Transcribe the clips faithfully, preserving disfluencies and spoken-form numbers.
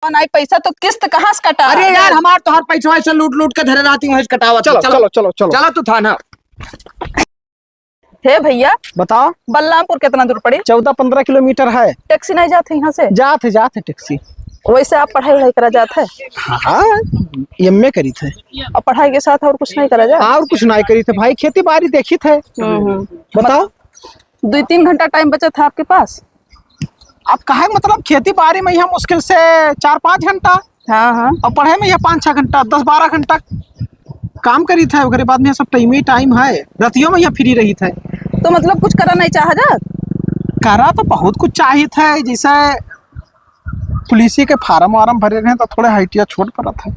नहीं, पैसा तो किस्त कहाँ से कटा? अरे यार, हमार तोहार पैसा ऐसे लूट लूट के धरे रहती हूँ, कटावत चलो, चलो। चलो, चलो, चलो। चलो तू थाना। हे भैया, बताओ। बलरामपुर कितना दूर पड़ी? चौदह पन्द्रह किलोमीटर है। टैक्सी नहीं जात है यहाँ से? जात है, जात है टैक्सी। वैसे आप पढ़ाई वढ़ाई करा जात है? हाँ, एमए करी थे। और पढ़ाई के साथ और कुछ नहीं करा जात? और कुछ नहीं करी थे भाई, खेती बाड़ी देखी थे। हम्म, हम्म। बताओ। दुई तीन घंटा टाइम बचत है आपके पास? अब काहे, मतलब, खेती बाड़ी में यहाँ मुश्किल से चार पाँच घंटा, हाँ, हाँ। और पढ़े में यहाँ पाँच छह घंटा, दस बारह घंटा काम करी थे, ओकरे बाद में सब टाइम ही टाइम है, रतियों में यहाँ फ्री रही थे। तो मतलब कुछ करा नहीं चाहा जात? करा तो बहुत कुछ चाहित है, जैसे पुलिस के फार्म वार्म भरे रहे तो थोड़े हटिया छोट पड़त है।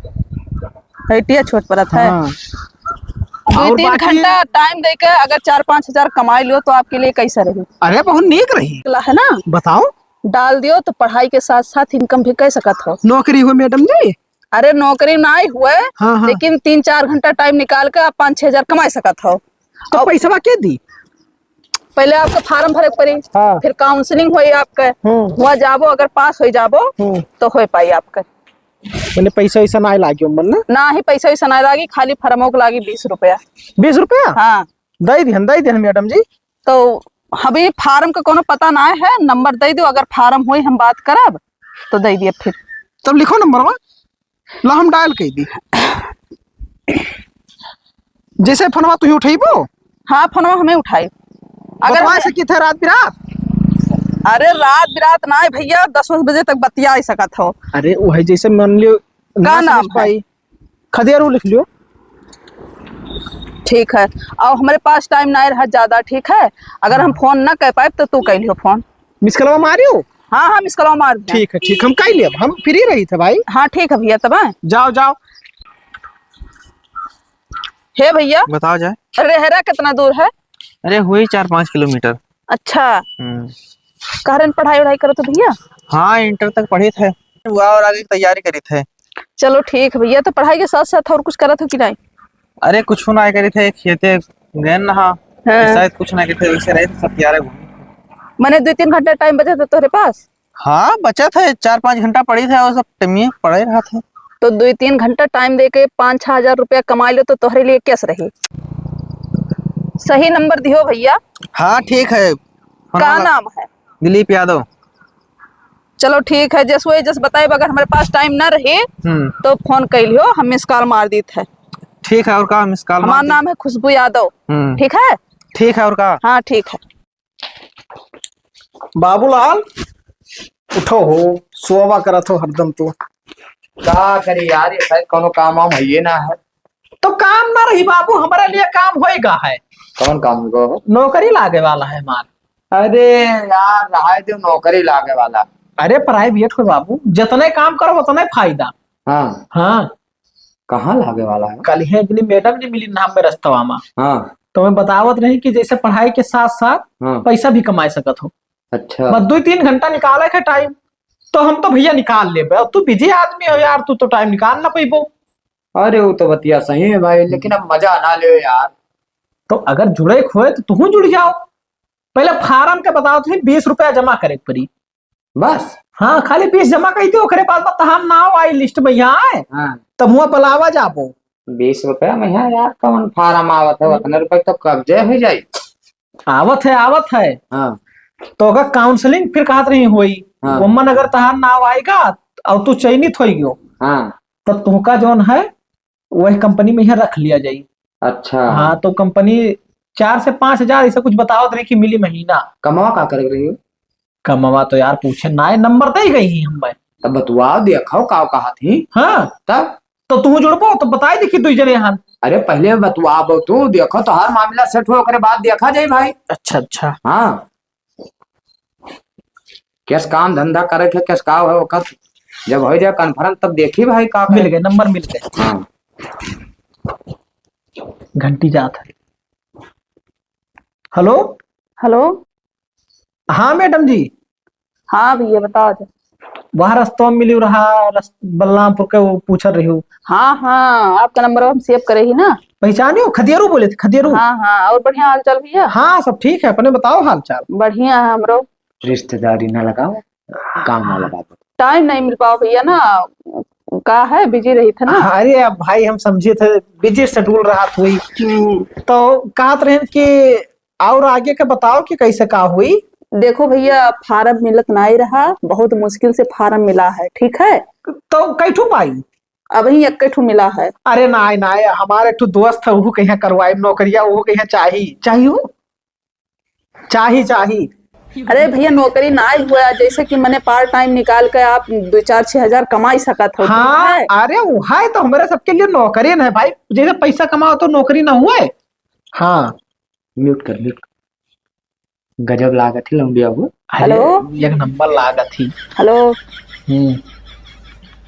हटिया छोट पड़त है। हाँ। दुई और तीन बाकी घंटा टाइम देके अगर चार पाँच हजार कमाई लियो तो आपके लिए कैसा रही? अरे बहुत नीक रही। है ना? बताओ। डाल दियो तो पढ़ाई के साथ साथ इनकम भी कर सकत हो। नौकरी हो मैडम जी? अरे नौकरी नाई हुए, हाँ, हाँ। लेकिन तीन चार घंटा टाइम निकाल के आप पाँच छह हजार कमाई सकत हो। तो अब पैसवा के दी? पहले आपका फार्म भरे के पड़ी, हाँ। फिर काउंसलिंग होई आपके, हम्म। हुआ जाबो, अगर पास हो जाबो, हम्म। तो हो पाई आपके। मने पैसा वैसा नाई लागी ओमन ना? ना ही पैसा वैसा नाई लागी, खाली फार्मो के लागी बीस रुपया। बीस रुपया? हाँ। दे दिहन, दे दिहन मैडम जी। तो अभी फार्म का कोनो पता ना है, नंबर दे दो, अगर फार्म होई हम बात करब तो दे दिए फिर। तब लिखो नंबरवा, ला हम डायल कर दी। जैसे फोनवा तू ही उठेबो? हाँ, फोनवा हमें उठाई। अगर बतवा हमें सकी थे रात बिरात? अरे रात बिरात ना है भैया, दस बजे तक बतिया ही सकत हो। अरे वो है जैसे मान लियो का ना नाम समझ है? पाई। खदेरू लिख लियो। ठीक है, और हमारे पास टाइम ना रहा ज्यादा, ठीक है? अगर हम हाँ। फोन ना कर पाए तो तू कर लियो फोन। मिस कॉलवा मारियो? हाँ, हाँ, मिस कॉलवा मार दिया। ठीक है, ठीक, हम कर लियो, हम फ्री रही थे भाई। हाँ, ठीक है भैया, तब आए। जाओ, जाओ। हे भैया। बताओ जाए। रेहरा कितना दूर है? अरे, हुई चार पाँच किलोमीटर। अच्छा। हम्म। कहरन पढ़ाई वढ़ाई करत हो भैया? हाँ, इंटर तक पढ़ी थे। हुआ और आगे की तैयारी करी थे। चलो ठीक है भैया, तो पढ़ाई के साथ साथ और कुछ करत हो कि नहीं? अरे, कुछ ना करी थे, खेते गए ना। हाँ। शायद कुछ ना करी थे, वैसे रहे थे, सब कियारे घूमी। मने दो तीन घंटा टाइम बचे थे तोहरे पास? हाँ, बचत है, चार पाँच घंटा पड़ी थे और सब टेमिये पड़े रहा थे। तो दुई तीन घंटा टाइम देके पाँच छह हजार रुपया कमाई लो तो तोहरे लिए कैस रही? सही नंबर दिहो भैया। हाँ, ठीक है। का नाम है? दिलीप यादव। चलो ठीक है, जस वही जस बताए, अगर हमारे पास टाइम ना रहे हम्म। तो फोन कर लियो, हम मिस कॉल मार दीत है। ठीक है, और का मिस कॉल हमार मार दी? नाम है खुशबू यादव। हम्म। ठीक है? ठीक है, और का? हाँ, ठीक है। बाबूलाल, उठो हो, सोवा करत हो हरदम तू। का करी यार, ये शायद कोनो काम वाम हइये ना है। तो काम ना रही बाबू, हमारे लिए काम होएगा है। कौन काम होगा हो? नौकरी लागे वाला है हमार। अरे यार, रहाय दो नौकरी लागे वाला। अरे प्राइवेट हो बाबू, जितने काम करो उतने फायदा। हाँ। हाँ। कहाँ लागे वाला है? कल ही अगली मैडम जी मिली नाम में रस्तवा में। हाँ। तो मैं बतावत रही कि जैसे पढ़ाई के साथ साथ हाँ। पैसा भी कमाए सकत हो। अच्छा। बस दो तीन घंटा निकाले के टाइम, तो हम तो भैया निकाल लेबे। अब तू बिजी आदमी हो यार, तू तो टाइम निकाल ना पैबो। अरे वो तो बतिया सही है भाई, लेकिन अब मजा ना ले यार। तो अगर जुड़े के होए तो तू जुड़ जाओ। पहले फार्म के बताओ तो बीस रुपया जमा करे के पड़ी। बस? हाँ, खाली बीस जमा कर दो, ओकरे बाद में तहार नाव आई लिस्ट में यहाँ आए, हाँ। तब हुआ बुलावा जाबो। बीस रुपया में यहाँ यार कौन फार्म आवत है, हम्म। उतने रुपये तो कब्जे हो जाई। आवत है, आवत है। हाँ। तो अगर काउंसलिंग फिर कहत रही हुई, हाँ। वमन अगर तहार नाव आएगा और तू चयनित हो गयो, हाँ। तो तुमका जौन है वही कंपनी में यहाँ रख लिया जाई। अच्छा। हाँ, तो कंपनी चार से पाँच हजार ऐसा कुछ बतावत रही कि मिली महीना। कमवा का करे रही हो? कमवा तो यार पूछे ना, नंबर दे गई ही हम मैं। तब बतुआ देखो का कहा थी। हाँ। तब? तो तू जुड़बो तो बताई देखी दुई जने हन। अरे पहले बतुआ बो तू, देखो तो हर मामला सेट हो, ओकरे बाद देखा जाई भाई। अच्छा, अच्छा। हाँ। कैस काम धंधा करे के, कैस का हो वक्त जब हो जाए कन्फर्म तब देखी भाई का करे। मिल गए, नंबर मिल गए। हाँ। घंटी जात है। हेलो। हेलो। हाँ मैडम जी। हाँ भैया, बताओ जा। वह रस्तवा में मिली रहा, रस-, बलरामपुर के वो पूछत रही हूँ। हाँ, हाँ, आपका नंबर हम सेव करे ही ना। पहचानी हो? खदियरू बोले थे, खदियरू। हाँ, हाँ, और बढ़िया हाल चाल भैया? हाँ, सब ठीक है, अपने बताओ हाल चाल। बढ़िया है हमरो। रिश्तेदारी ना लगाओ, काम वाला बात बताओ। टाइम नहीं मिल पावा भइया ना, का है, बिजी रहित है ना। अरे अब भाई हम समझित है बिजी शेड्यूल रहत होई। हम्म। तो कहत रहेन कि और आगे के बताओ कि कैसे का हुई। देखो भइया, फार्म मिलत नाई रहा, बहुत मुश्किल से फार्म मिला है, ठीक है। तो कै ठो पाई? अबहीं एक्के ठो मिला है। अरे नाई नाई, हमार एक ठो दोस्त है, उहू कहिया करवाइब नौकरिया, उहू कहिया चाही। चाही हो? चाही, चाही। अरे भइया, नौकरी नाई हुआ, जैसे कि मने पार्ट टाइम निकाल के आप दो चार छह हजार कमाई सकत हो, ठीक है? अरे उहै तो हमरे सबके लिए नौकरी न है भाई, जैसे पैसा कमाओ तो नौकरी न हुए। हाँ। म्यूट कर, म्यूट कर। गजब लागत ही लौंडिया हो। अरे, हेलो? एक नंबर लागत ही। हेलो? हम्म।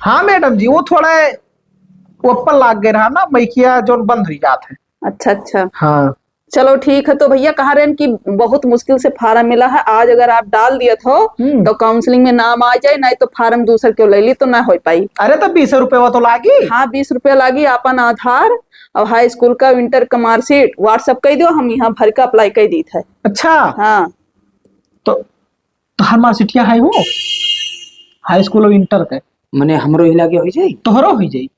हाँ मैडम जी, वो थोड़ा ऊपर लाग गए रहा ना, माइकिया जौन बंद हुई जात है। अच्छा, अच्छा। हाँ। चलो ठीक है, तो भइया कह रहे हैं कि बहुत मुश्किल से फार्म मिला है, आज अगर आप डाल दियत हो हम्म। तो काउंसलिंग में नाम आ जाए, नहीं तो फार्म दूसर केहू ले ली तो ना हो पाई। अरे तो बीस रुपया तो लागी। हाँ, बीस रुपया लागी, आपन आधार और हाई स्कूल का, इंटर का मार्कशीट WhatsApp कर दो, हम यहाँ भर के अप्लाई कर दीत है। अच्छा। हाँ। तो तोहार मार्कशीटिया है वो? हाई स्कूल और इंटर के। मने हमरो ही लागे हो जाई? तोहरो हो जाई।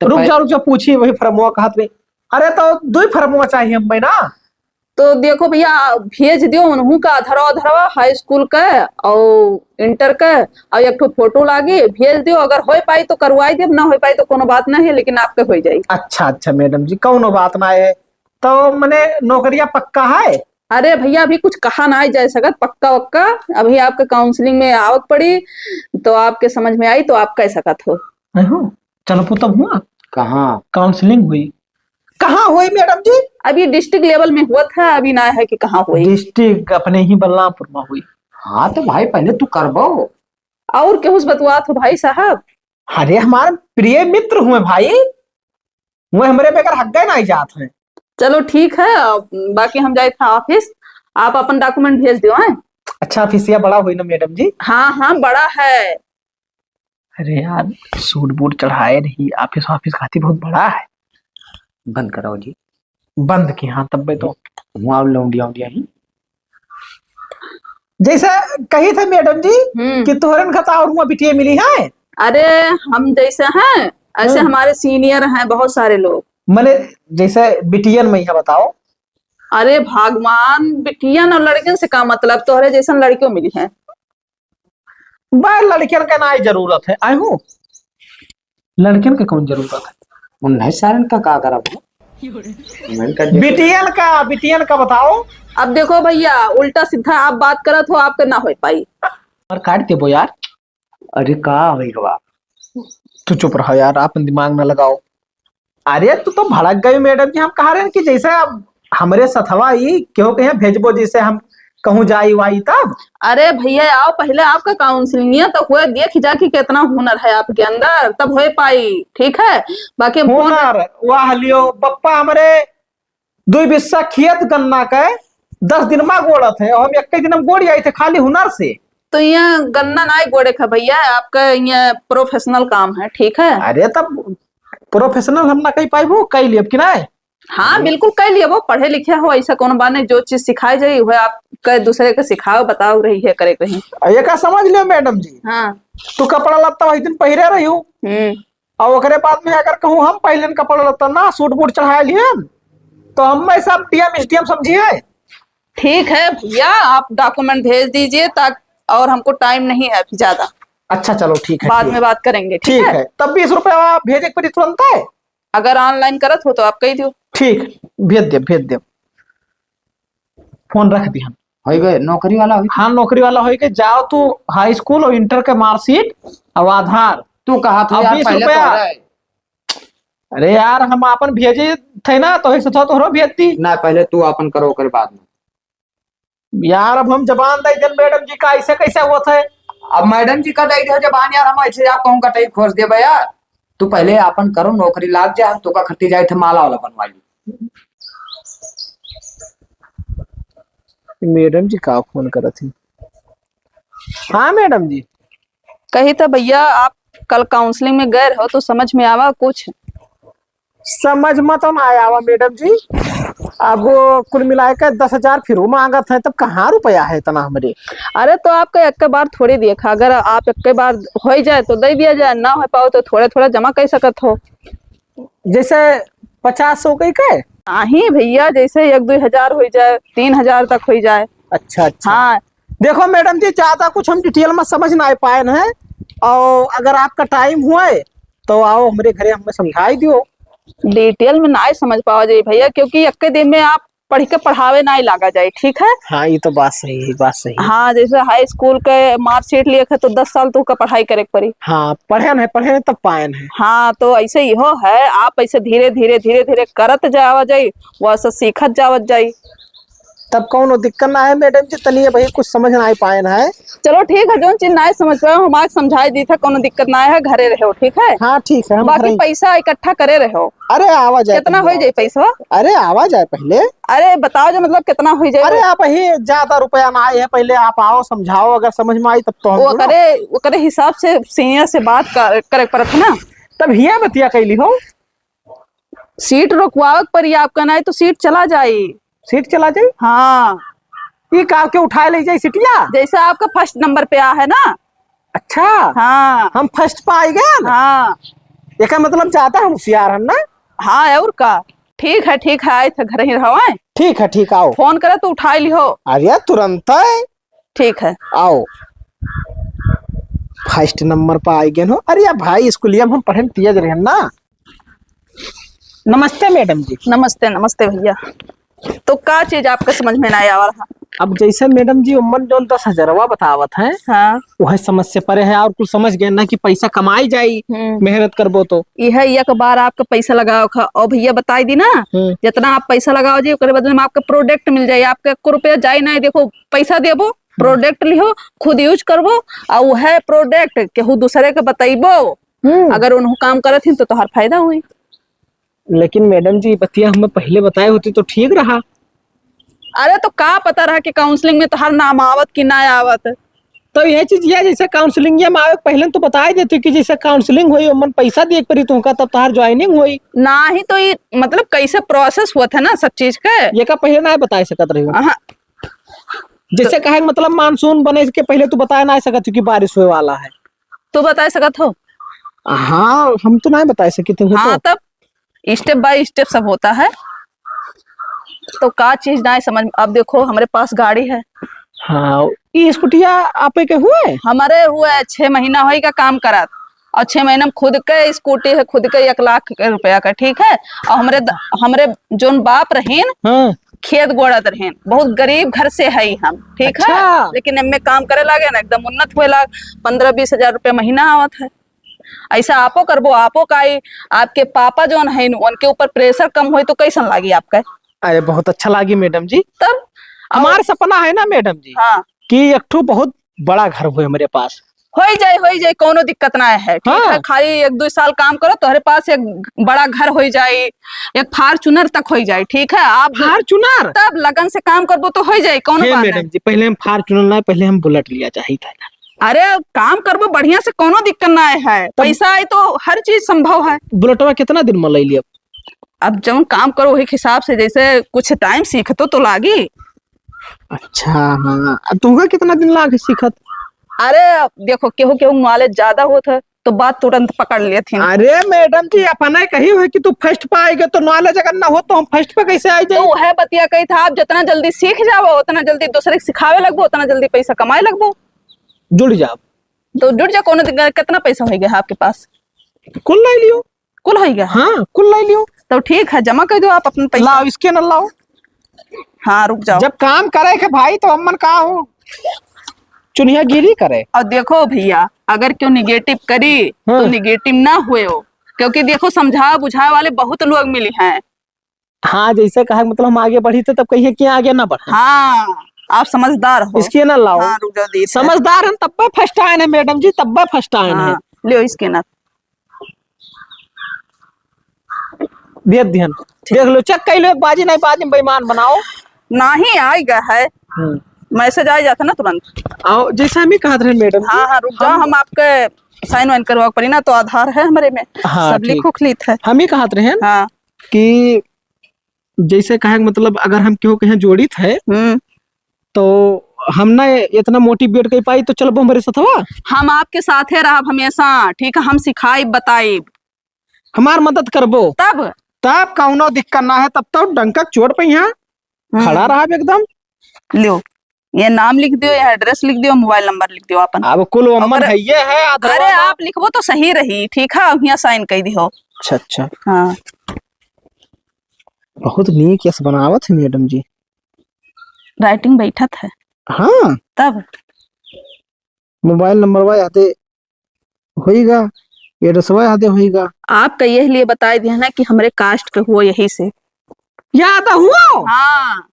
तो रुक पह- जा, रुक जा, पूछी वही फॉर्मवा कहत रही। अरे तो दुई फॉर्मवा चाहिए हमें ना। तो देखो भइया, भेज दियो उनहू का अधरवा अधरवा, हाई स्कूल का और इंटर का, और एक ठो फोटो लागी, भेज दियो। अगर हो पाई तो करवाई देब, ना हो पाई तो कोनो बात नहीं है, लेकिन आपके हो जाई। अच्छा, अच्छा मैडम जी, कौनो बात ना है। तो मने नौकरिया पक्का है? अरे भइया, अभी कुछ कहा ना जाए सकत, पक्का वक्का। अभी आपके काउंसलिंग में आवक पड़ी, तो आपके समझ में आई तो आप कह सकत हो। अहो, चलो पुतब हुआ। कहाँ? काउंसलिंग हुई। कहाँ हुई मैडम जी? अभी डिस्ट्रिक्ट लेवल में हुआ था, अभी ना है कि कहाँ हुई। डिस्ट्रिक्ट अपने ही बलरामपुर में हुई। हाँ तो भाई पहले तू करबो। और केहू से बतुआत हो भाई साहब? अरे हमारे प्रिय मित्र हुए भाई, वो हमरे बगैर हग्गे नहीं जात हैं। चलो ठीक है, अब बाकी हम जाए था ऑफिस, आप अपन डॉक्यूमेंट भेज दियो हैं। अच्छा, ऑफिसिया बड़ा हुई ना मैडम जी? हाँ हाँ, बड़ा है। अरे यार, सूट बूट चढ़ाए रही, ऑफिस ऑफिस खाती बहुत बड़ा है। बंद कराओ जी। बंद की, हाँ, तब्बे तो। हुआ लौंडिया उंडिया ही। जैसे कही थे मैडम जी हम्म। कि तोहरन खता और हुआ बिटिया मिली है। अरे, हम जैसे हैं, ऐसे हम्म। हमारे सीनियर हैं बहुत सारे लोग। मने जैसे बिटियन में यह बताओ। अरे भगवान, बिटियन और लड़कियन से का मतलब, तोहरे जैसन लड़कियों मिली हैं। बा, लड़कियन का ना जरूरत है, आए हो? लड़कियन के कौन जरूरत है? उन्हें सारन का का करब हो? उन्हें का जरूरत बिटियन का, बिटियन का बताओ। अब देखो भइया, उल्टा सीधा आप बात करत हो, आपके ना हो पाई। और काट देबो यार। अरे का होई गवा? तू चुप रहो यार, आपन दिमाग ना लगाओ। अरे तू तो भड़क गई मैडम जी, हम कहा रहे हैं कि जैसे अब हमरे सथवा ई केहू के यहाँ भेजबो, जैसे हम कहूँ जाई वाई तब। अरे भइया आओ, पहले आपका काउंसलिंग तो हुए, देख जा कि कितना हुनर है आपके अंदर, तब हो पाई, ठीक है? बाकी हम फोन हुनर, वाह लियो बप्पा, हमरे दुई बिस्सा खेत गन्ना के दस दिन मा गोड़त है, और हम एक दिन हम गोड़ जाई थे खाली हुनर से। तो यहाँ गन्ना नाई गोड़े का भइया, आपका यहाँ प्रोफेशनल काम है, ठीक है? अरे तब प्रोफेशनल हम ना कही पाइबो, कही लियब कि नाई? हाँ, बिल्कुल कही लियब, पढ़े लिखे हो, ऐसा कौन बात नहीं, जो चीज सिखाई जाई वह आप कह दूसरे के सिखाओ, बताओ रही है करे कहीं। आ, ये का समझ लियो मैडम जी? हाँ। तू कपड़ा लत्ता वही दिन पहिरे रही हो। हम्म। और ओकरे बाद में अगर कहूँ हम पहले कपड़ा लत्ता ना सूट बूट चढ़ाए लिहन, तो हम सब डीएम एसडीएम समझिए। ठीक है भइया, आप डॉक्यूमेंट भेज दीजिए, ताकि, और हमको टाइम नहीं है अभी ज्यादा। अच्छा चलो ठीक है, बाद में बात करेंगे, ठीक है? तब बीस रुपया भेजे के पड़ी तुरंत है। अगर ऑनलाइन करत हो तो आप कही दियो। ठीक, भेज दे, भेज दे। फोन रख दिहन। होई गए, नौकरी वाला होई। हाँ, नौकरी वाला होई गए। जाओ तू हाई स्कूल और इंटर के मार्कशीट और आधार। तू कहा था अब यार, बीस पहले तो रुपया। हो रहा है। अरे यार, हम आपन भेजे थे ना, तो एक सौ तोहरो भेज दी। ना, पहले तू आपन करो, ओकर बाद में। यार, अब हम जबान दे देन मैडम जी का, ऐसे कैसे हुआ था? अब मैडम जी का दे दे जबान यार, हम ऐसे आप कहूँ कटई खोस देबे यार। तू पहले आपन करो, नौकरी लाग जा, हम तोका खट्टी जाए थे माला वाला बनवा ली। मैडम जी का फोन करत ही? हाँ मैडम जी। कही तो भइया, आप कल काउंसलिंग में गए रहो तो समझ में आवा कुछ? समझ में तो ना आवा मैडम जी। अब कुल मिलाए के दस हजार फिर मांगत है, तब कहाँ रुपया है इतना हमरे? अरे, तो आपका एक बार थोड़ी दिया था, अगर आप एक बार हो जाए तो दे दिया जाए, ना हो पाओ तो थोड़ा थोड़ा जमा कर सकत हो। जैसे पचास हो गई के? नहीं भैया, जैसे एक दो हजार हो जाए, तीन हजार तक हो जाए। अच्छा, अच्छा। हाँ। देखो मैडम जी, ज्यादा कुछ हम डिटेल में समझ ना पाए हैं, और अगर आपका टाइम हुए तो आओ हमरे घरे, हमें समझाई दियो। डिटेल में ना समझ पावा जाई भैया, क्योंकि एक दिन में आप पढ़ के पढ़ावे ना लागा जाए, ठीक है? हाँ, ये तो बात सही है, बात सही है। हाँ, जैसे हाई स्कूल के मार्कशीट लिए थे तो दस साल तो का पढ़ाई करे के पड़ी। हाँ, पढ़े न है, पढ़े न तब पाए न है। हाँ, तो ऐसे ही हो है, आप ऐसे धीरे धीरे धीरे धीरे करत जावा जाई, वैसे सीखत जावत जाई। तब कौनो दिक्कत ना है मैडम जी, तनी अबही कुछ समझ ना पाए न है। चलो ठीक है, जौन चीज ना समझ पाए हम आज समझाई दी था, कौनो दिक्कत ना है, घरे रहो, ठीक है? हाँ ठीक है, हम बाकी घरे ही। पैसा इकट्ठा करे रहो। अरे आवा जाए कितना पहले, हो जाए पैसा? अरे आवा जाए पहले। अरे बताओ जो मतलब कितना हो जाए। अरे आप ही ज्यादा रुपया ना आए है, पहले आप आओ समझाओ, अगर समझ में आई तब तो हम वो जुड़ो। करे, वो करे हिसाब से सीनियर से बात कर, करे पड़त है ना। तब हिया बतिया कैली हो। सीट रोकवावे के पड़ी आपका, नहीं तो सीट चला जाई। सीट चला जाई? हाँ। ये का के उठाए ले जाई सीटिया? जैसे आपका फर्स्ट नंबर पे आ है ना। अच्छा। हाँ। हम फर्स्ट पे आई गए ना? हाँ। एका मतलब ज्यादा हम होशियार हन ना? हाँ, और का। ठीक है, ठीक है, आए थे घर ही रहो, आए। ठीक है, ठीक, आओ। फोन करे तो उठाए लिहो। अरे तुरंत है। ठीक है। आओ। फर्स्ट नंबर पर आई गए हो। अरे या भाई, स्कूलिया में हम पढ़े में तेज रहे ना। नमस्ते मैडम जी। नमस्ते, नमस्ते भैया। तो का चीज आपके समझ में ना आवा रहा? अब जैसे मैडम जी उम्मन जौन दस हजारवा बतावत है, हाँ। वह समझ से परे है और कुछ समझ गए ना कि पैसा कमाई जाई, हम्म। मेहनत करबो तो। यह एक बार आपका पैसा लगाओ खा, और भैया बताई दी ना, हम्म। जितना आप पैसा लगाओ जी, ओकरे बदले में आपका प्रोडक्ट मिल जाई, आपका एको रुपया जाई ना, देखो पैसा देबो, हम्म। प्रोडक्ट लिहो, खुद यूज करबो, और वह प्रोडक्ट केहू दूसरे के बतैबो, हम्म। अगर उन्हों काम करत हिन तो तोहार फायदा होई। लेकिन मैडम जी, बतिया हमें पहले बताए होती तो ठीक रहा। अरे, तो का पता रहा कि काउंसलिंग में तोहार नाम आवत कि ना आवत? तो यह चीज, यह जैसे काउंसलिंग में आवे, पहले तो बताए देती कि जैसे काउंसलिंग होई, ओमन पैसा दिए के पड़ी तुमका, तब तोहार ज्वाइनिंग होई। ना ही तो ये, मतलब, कैसे प्रोसेस हुआ था ना सब चीज के? ये का पहले ना बताए सकत रही हो? हाँ। जैसे तो कहे, मतलब, मानसून बने के पहले तू बताए ना सकत हो कि बारिश होए वाला है। तू बताए सकत हो? हाँ, हम तो ना बताए सकते हो हाँ, तो। तब step by step सब होता है। तो का चीज ना समझ, अब देखो, हमरे पास गाड़ी है। हाँ, ई स्कूटिया आपे के हुए? हमरे हुए, छह महीना होई का काम करत, और छह महीना में खुद के स्कूटी है, खुद के एक लाख के रुपया का, ठीक है। और हमरे द-, हमरे जोन बाप रहीन, हाँ। खेत गोड़त रहीन, बहुत गरीब घर से है हम, ठीक है। अच्छा। लेकिन एमे काम करे लागे ना, एकदम उन्नत हुए लाग, पन्द्रह बीस हजार रुपया महीना आवत है। ऐसा आपो करबो, आपो का ई, आपके पापा जौन है न, उनके ऊपर प्रेशर कम होई तो कैसन लागी आपका? अरे, बहुत अच्छा लागी मैडम जी। तब हमार और सपना है ना मैडम जी, हाँ। कि एक ठो बहुत बड़ा घर होए हमरे पास। होई जाई, होई जाई, कौनो दिक्कत ना है, ठीक हाँ। है। खाली एक दो साल काम करो, तोहरे पास एक बड़ा घर होई जाई, एक Fortuner तक होई जाई, ठीक है। आप Fortuner? तब लगन से काम करबो तो होई जाई, कौनो हे बात मैडम नहीं। जी, पहले हम Fortuner ना, पहले हम Bullet लिया चाहिए था। अरे, काम करबो बढ़िया से, कौनो दिक्कत ना है, तब पैसा आई तो हर चीज संभव है। बुलेटवा कितना दिन में ले लिया? अब जौन काम करो वही हिसाब से, जैसे कुछ टाइम सीखतो तो लागी। अच्छा, हाँ। अब तुमका कितना दिन लागे सीखत? अरे, अब देखो, केहू केहू नॉलेज ज्यादा होत है तो बात तुरंत पकड़ लेत हैं। अरे मैडम जी, अपना ही कही हुई कि तू फर्स्ट पे आएगे तो नॉलेज अगर ना हो तो हम फर्स्ट पे कैसे आ जाए? तो वह बतिया कही था, आप जितना जल्दी सीख जाओ, उतना जल्दी दूसरे के सिखावे लगबो, उतना जल्दी पैसा कमाए लगबो। जुड़ जाओ। तो जुड़ जा, कौनो दिक्कत, कितना पैसा हो गया है आपके पास? कुल ले लियो। कुल हो गया? हाँ, कुल ले लियो। तो ठीक है, जमा कर दो आप अपन पैसा। लाओ, स्कैनर लाओ। हाँ, रुक जाओ। जब काम करे के भाई, तो अम्मन का हो, चुनियागिरी करे। और देखो भैया, अगर क्यों निगेटिव करी, हाँ। तो निगेटिव ना हुए हो, क्योंकि देखो, समझा बुझाए वाले बहुत लोग मिले हैं। हाँ, जैसे कहा, मतलब, हम आगे बढ़ी थे, तब कहिए कि आगे ना बढ़े। हाँ, आप समझदार हो। स्कैनर लाओ। हाँ, रुक जाओ, दे दे। समझदार हम तब्बे फर्स्ट आए हैं मैडम जी, तब्बे फर्स्ट आए हैं। हाँ, लियो स्कैनर। भेज दिहन। ठीक। देख लो, चेक कर लो, एक बाजी नहीं, बाजी में बेईमान बनाओ। नहीं, आएगा है। हम्म। मैसेज आ जाता ना तुरंत। आओ, जैसे हम ही कहत रहे मैडम जी, हाँ, हाँ, रुक जाओ, हम हम आपके साइन वाइन करवा के पड़ी ना, तो आधार है हमरे में, हाँ, सब ठीक। लिख उख लीत है। हम ही कहत रहे हाँ। कि जैसे कहे के मतलब, अगर हम केहू के यहाँ जोड़ित है, हम्म। तो हम ना इतना motivate कर पाई, तो चलबो हमरे सथवा? हम आपके साथे रहब हमेशा, ठीक है? हम सिखाइब, बताइब। हमार मदद करबो? तब? तब कौनो दिक्कत ना है, तब तो डंका चोट पे यहाँ हम्म। खड़ा रहब एकदम। लो, ये नाम लिख दियो, ये address लिख दियो, mobile number लिख दियो आपन। अब कुल वम्मन ओकरे है, ये है, अधरवा अरे, ना। आप लिखबो तो सही रही, ठीक है? हियाँ sign कर दियो। अच्छा, अच्छा। हाँ। बहुत नीक यस बनावत है madam जी। Writing बैठत है। हाँ। तब? Mobile number वा यादे होइगा, address वा यादे होइगा। आपका यह लिए बताए दिया ना कि हमरे caste के हुआ, यही से। याद हुआ? हाँ।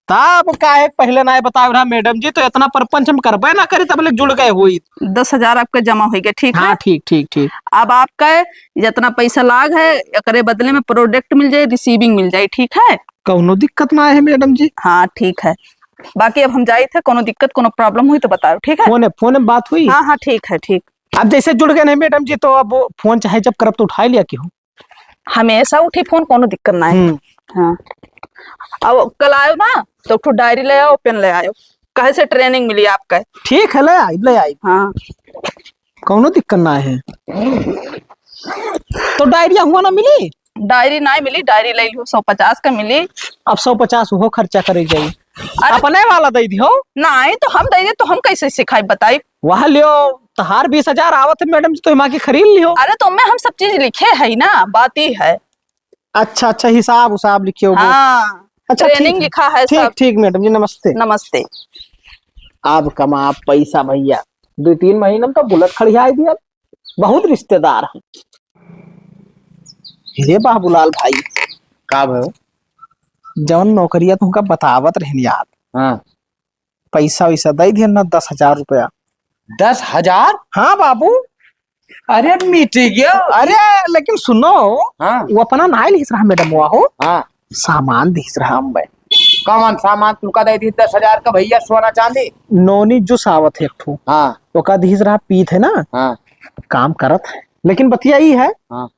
तब काहे पहले ना बताए रहा madam जी, तो इतना प्रपंच हम करबे ना करी, तब ले जुड़ गए हुई। दस हजार आपका जमा होइगा, ठीक हाँ, है? ठीक, ठीक, ठीक। अब आपका जितना पैसा लाग है, एकरे बदले में product मिल जाए, receiving मिल जाए, ठीक है? कौनो दिक्कत ना है madam जी। हाँ, ठीक है। बाकी अब हम जाइत है, कोनो दिक्कत, कोनो problem हुई तो बताओ, ठीक है? फोन है, फोन में बात हुई? हाँ, हाँ, ठीक है, ठीक। अब जैसे जुड़ गए हैं madam जी, तो अब फोन चाहे जब करब तो उठाए लिया कि हो। हमेशा उठी फोन, कोनो दिक्कत ना है। हम्म। हाँ। अब कल आयो ना, तो एक ठो diary ले आओ, pen ले आयो। कहे से training मिली आपका। ठीक है, ले आई, ले आई। हाँ। कौनो दिक्कत ना है। तो diary हुआ ना मिली? Diary ना मिली, diary ले लियो, सौ पचास का मिली। अब सौ पचास वो खर्चा करे जाई। अरे अपने वाला दे दियो। नहीं तो हम दे दे तो हम कैसे सिखाई बताई? वह लियो, तहार बीस हजार आवत है madam जी, तो हिमा के खरीद लियो। अरे तो मैं हम सब चीज लिखे है ना, बात ही है। अच्छा, अच्छा, हिसाब उसाब लिखे हो। हाँ, अच्छा, training ठीक है। लिखा है ठीक, सब। ठीक madam जी, नमस्ते। नमस्ते। अब कमा पैसा भैया, दो तीन महीना में तो bullet खड़िया दिया। बहुत रिश्तेदार हैं। हे बाबूलाल भाई। का भयो? जवन नौकरिया तुमका बतावत रहन यार। हाँ। पैसा वैसा दे दिया ना, दस हजार रुपया। दस हजार? हाँ बाबू। अरे मिट गया। अरे लेकिन सुनो, हाँ। वो अपना नाई लिहिस रहा madam हुआ हो। हाँ। सामान दिहिस रहा हम बे। कौन सामान तुमका दे दी दस हजार का भैया, सोना चांदी? नौनी जूस आवत है एक ठो। हाँ। ओका दिहिस रहा पीत है ना। हाँ। काम करत है। लेकिन बतिया ई है, हाँ।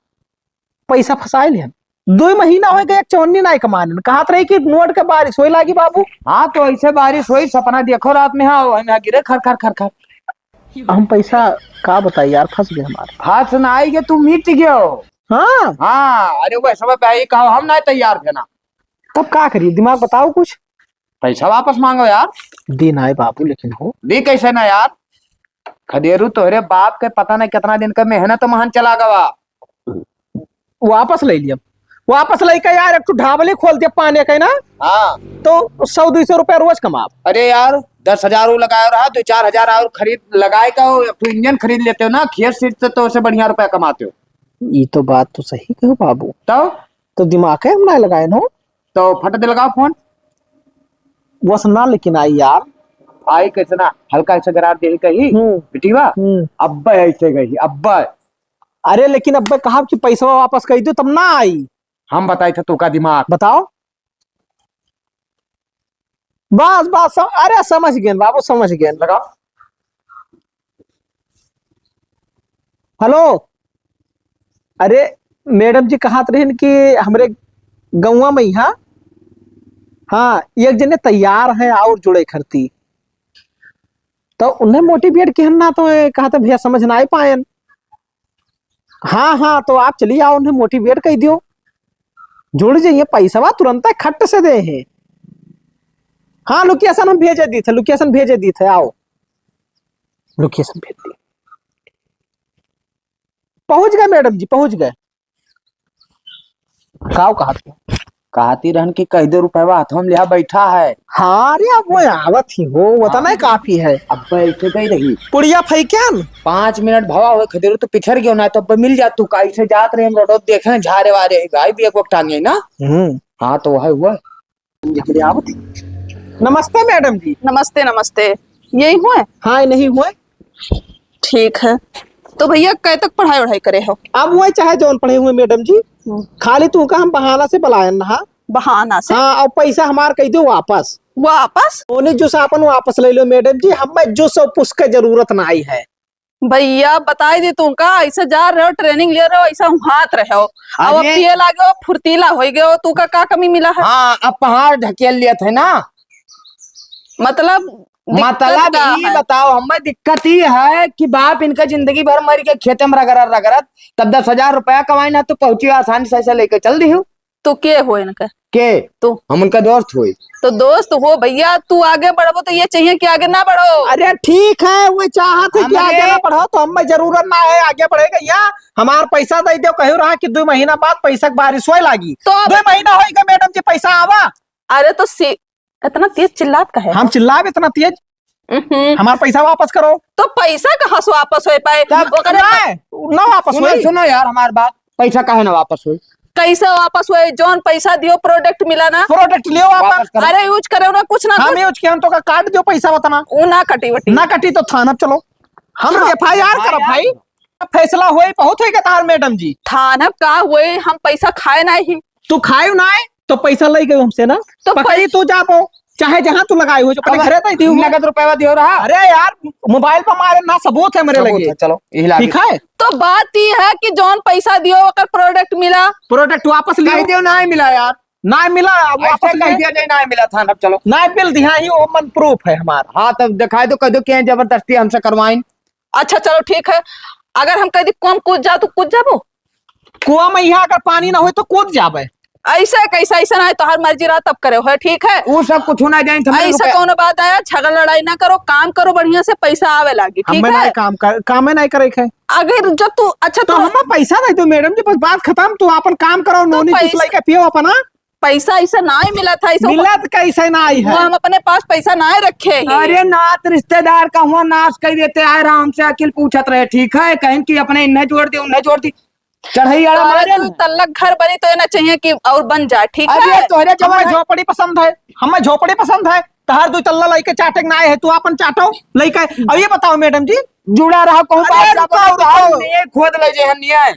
पैसा फंसाए लिहन। दो महीना हो गए, एक चवन्नी नाई कमाने। कहत रही कि नोट के बारिश होए लागी बाबू। हाँ, तो ऐसे बारिश होई, सपना देखो रात में, हाँ, वही में गिरे खर खर खर खर। हम पैसा का बताई यार, फंस गए हमारे। फंस ना आई के तू मिट गयो। हाँ। हाँ, अरे वह समय पे आई कहो, हम ना तैयार थे ना। तब का करिए, दिमाग बताओ कुछ। पैसा वापस मांगो यार। दिन आए बाबू, लेकिन हो। दी कैसे ना यार, खदेरू तोहरे बाप के पता नहीं कितना दिन का मेहनत महान चला गवा। वापस ले लिया, वापस लेके यार, एक ठो ढाबली खोल दे पानी के ना। हाँ। तो सौ दो सौ रुपया रोज कमाब। अरे यार, दस हजार वो लगाए रहा, दो चार हजार और खरीद लगाए का, एक ठो इंजन खरीद लेते हो ना, खेत सींचते तो उससे बढ़िया रुपया कमाते हो। ई तो बात तो सही कहो बाबू। तो? तो दिमाग है हम ना लगाए हो। तो फट दे लगाओ फोन। वस ना लेकिन आई यार। आई कैसे ना, हल्का ऐसे गरार दे कही, हम्म। बिटिवा, हम्म। अब्बे ऐसे गई, अब्बे। अरे लेकिन अब्बे कहा कि पैसा वापस कर दो तब ना आई। हम बताई थे तो का दिमाग। बताओ। बस, बस, सम-, अरे समझ गए बाबू, समझ गए। लगाओ। हेलो, अरे मैडम जी कहत रहन कि हमरे गौवा में यहाँ, हाँ, एक जने तैयार है और जुड़े खरती, तो उन्हें मोटिवेट किहन ना, तो कहते भैया समझ ना आए पायन। हाँ, हाँ, तो आप चली आओ, उन्हें मोटिवेट कर दियो, जुड़ जाइए, पैसवा तुरंत खट से दे है। हाँ, लोकेशन हम भेजे दी थे, लोकेशन भेजे दी थे, आओ, लोकेशन भेज दी। पहुंच गए मैडम जी, पहुंच गए। काव कहत हो? कहती रहन कि कह दे रुपयवा हाथवा में लिहा बैठा है। हाँ, अरे अब वो आवत ही हो, वो तो हाँ। नहीं काफी है। अब बैठे गई रही। पुड़िया फेंक्यान? पाँच मिनट भवा हुए खदेरू तो पिछड़ गयो ना, तो अब मिल जा तू, काई से जात रहे हम रोडो देखे झारे वारे है, गाय भी एक वक्त टांगे ना। हम्म। हाँ, तो वह हुआ। हमरे आवत ही। नमस्ते मैडम जी। नमस्ते, नमस्ते। यही हुए? हाँ, नहीं हुए। ठीक है, तो भैया कै तक पढ़ाई वढ़ाई करे हो? अब वही चाहे जौन पढ़े हुए मैडम जी, हम्म। खाली तू का हम बहाना से बुलायन ना। बहाना से? हाँ, और पैसा हमार कह दो वापस। वापस? ओने जो सापन वापस ले लो मैडम जी, हमें जो सब पुस्तक के जरूरत ना आई है। भइया, बताई दी तुमका, ऐसे जा रहे हो, training ले रहे हो, ऐसा हुआत रहे हो। अब, अब अरे। पिए लागे हो, फुर्तीला होइ गए हो, तू का, का कमी मिला है? हाँ, अब पहाड़ ढकेल लियत है ना। मतलब, दिक्कत मतलब, का ई है? बताओ, हमें दिक्कत ई है कि बाप इनका जिंदगी भर मर के खेते में रगड़त, रगड़त, तब दस हजार रुपया कमाई ना, तो पहुंची आसानी से ऐसे लेके चल दी हूँ। तो के हो इनका? के? तू। हम उनका दोस्त होई। तो दोस्त हो भइया, तू आगे बढ़बो तो ये चाहिए कि आगे ना बढ़ो। अरे ठीक है, वो चाहत है कि हमरे आगे ना बढ़ो, तो हमें जरूरत ना है आगे बढ़े के। यहाँ हमार पैसा दे दो, कहू रहा कि दो महीना बाद पैसा के बारिश होए लागी। तो अब दो महीना होई गए मैडम जी, पैसा आवा। अरे तो सी-, इतना तेज चिल्लात का है? हम चिल्लाब इतना तेज? हम्म। हमार पैसा वापस करो। तो पैसा कहाँ से वापस होए पाए? तब ओकरे ना, ना वापस सुनो, होई। सुनो यार हमार बात, पैसा काहे ना वापस होई? कैसे वापस होए? जौन पैसा दियो, product मिला ना? Product लियो वापस। वापस करो। अरे use करो ना, कुछ ना हम कुछ। Use किया, हम तो का काट दियो पैसा, बतना। वो ना कटी वटी। ना कटी तो थाना चलो। हम हाँ। F I R करब भाई। फैसला होई, बहुत होई के तहार मैडम जी। थाना का होई, हम पैसा खाए नाही। तू खाए ना है, तो पैसा ले गए हमसे ना। तो पकड़ी पै- तू जाबो, चाहे जहाँ तू लगाई हो, जो अपने अब घरे दे दी हो। नगद रुपया दियो रहा। अरे यार, mobile पर मारे ना, सबूत है मेरे सबूत लगे। है, चलो, यही लागी। ठीक है? तो बात ई है कि जौन पैसा दियो, ओकर product मिला। Product वापस लियो। कह दियो, ना मिला यार। ना मिला, अब ऐसे वापस कह ले। दिया जाए, ना मिला थाना, अब चलो। ना मिल दिया ही, वो मन proof है हमारा। हाँ, तब दिखाई दो, कह दो कि जबरदस्ती हमसे करवाइन। अच्छा, चलो, ठीक है। अगर हम कह दी, कुआं में कूद जा, तो कूद जाबो? कुआं में यहाँ अगर पानी ना होई, तो कूद जाबे। ऐसे कैसे, ऐसे ना है, तोहार मर्जी रहा, तब करे हो, ठीक है? वो सब कुछ होना जाए, तो हमें ऐसा रुपया कौनो बात आया, झगड़ा लड़ाई ना करो, काम करो बढ़िया से, पैसा आवे लागी, ठीक हमें है? नहीं काम कर, कामे नहीं करे के है। अगर जब तू, अच्छा, तो तू हमें पैसा दे दो मैडम जी, बस बात खत्म। तू अपन काम करो, तो नोनी पैसा कुछ लेके पियो अपना। पैसा ऐसा नाहीं मिलत है, ऐसा मिलत कैसे नाहीं है? वो हम अपने पास पैसा नाहीं रखे हैं। अरे नात रिश्तेदार का हुआ नाश कर देते हैं, आराम से अकिल पूछत रहे, ठीक है? कहेन कि अपने इन्हें जोड़ दी, उन्हें जोड़ दी, चढ़ई अड़ा तोहरे मारे तू न। तल्लक घर बनी तो ये ना चाहिए कि और बन जाए, ठीक अरे है? तोहरे जवन हमें है। झोपड़ी पसंद है, हमें झोपड़ी पसंद है, तहार दो तल्ला लइके चाटे के नाहीं है, तू अपन चाटो लइके। अब ये बताओ मैडम जी, जुड़ा रहा कहूँ अरे बात रुको, रुको। ये खोद ले जे हनिया।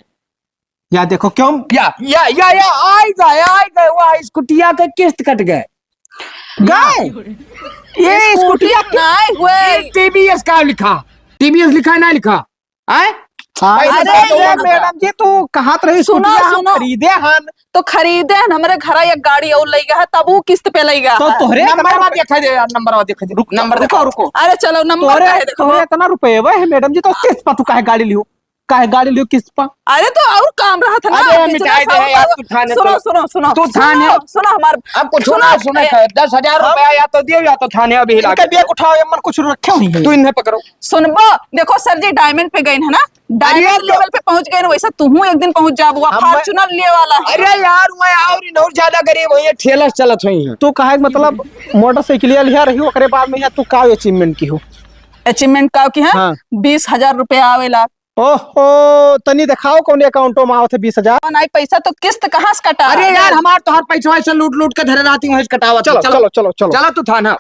या देखो क्यों? या, या, या, या, आइ गए, आइ गए, वाह, स्कूटिया के किस्त कट गए। गए? ये स्कूटी स्कूटिया के नाहीं हुए। ये T V S का लिखा? T V S लिखा है, नाहीं लिखा? आए? हाँ, अरे पैसा दे दो ये ना। मैडम जी, तू कहत रही सुनो, स्कूटिया हम सुनो। खरीदे हन। तो खरीदे हन, हमरे घरा एक गाड़ी और लइगा है, तब वो किस्त पे लइगा तो है। तोहरे नंबरवा दिखाई दे यार, नंबरवा दिखाई दे। रुक, नंबर रुको, दिखाओ। रुको। अरे चलो, नंबर तोहरे, काहे दिखाओ? तोहरे इतना रुपये है मैडम जी, तो किस्त पर तू काहे गाड़ी लियो? काहे गाड़ी लियो किस्त पर? अरे तो और काम रहा था ना, अरे business मिटाई दे और यार, तू थाने सुनो, चलो। सुनो, सुनो, तू थाने सुनो, सुनो हमार, अब कुछ सुनो, सुना, सुने ए, का, दस हजार अब रुपया या तो दियो या तो थाने अभी हिला इनका के। Bag उठाओ, ये मन कुछ रखे हुई है। तू इन्हें पकड़ो। सुनबो, देखो सर जी, diamond पे गए है ना, अरे diamond तो level पे पहुंच गए ना, वैसे तू एक दिन पहुंच जाबू, हम Fortuner लिए वाला है। अरे यार, मैं और इन और ज्यादा गरीब हुई है, ठेला से चलत हुई है। तू कहे मतलब मोटरसाइकिल लिया रही हो, ओकरे बाद में यहाँ तू का achievement की हो? Achievement का की है? हाँ। बीस हजार रुपया आवेला। ओहो, तनी देखाओ कौन account में आवत है बीस हजार? नाहीं पैसा तो किस्त कहाँ से कटा? अरे यार, हमार तोहार पैसा ऐसे लूट लूट के धरे रहती हूँ, कटावत चलो, चलो। चलो, चलो, चलो। चलो तू थाना।